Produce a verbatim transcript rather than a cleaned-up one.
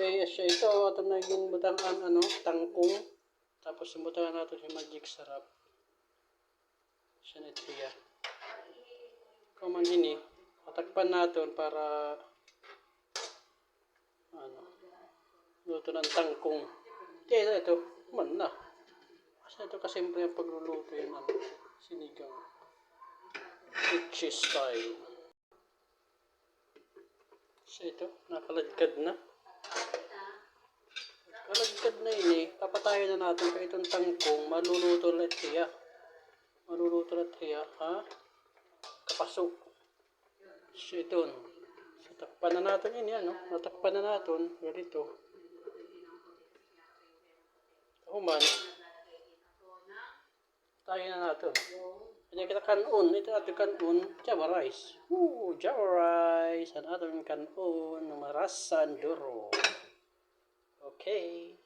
Okay, asya ito, aton na ginbutangan, ano, tangkong. Tapos, ginbutangan naton hin Magic Sarap. Asya na ito hiya. Kahuman hini, tatakpan naton para, ano, luto na an tangkong. Ito, ito, ito. Human na. Asya ito kasimple an pagluluto hin, ano, sinigang. Leche style. So, ito, nakaladkad na. Kaladkad na ini, papatayon na naton kay iton tangkong, maluluto la hiya. Maluluto la hiya, ha? Kapaso. So, iton. So, takpan na naton ini, ano? Natakpan na naton, ganito. Human. Tayo na naton. Kanya kita kan-on. Ito aton kan-on. Java rice. Woo! Java rice. An aton kan-on. Marasa an duro. Okay.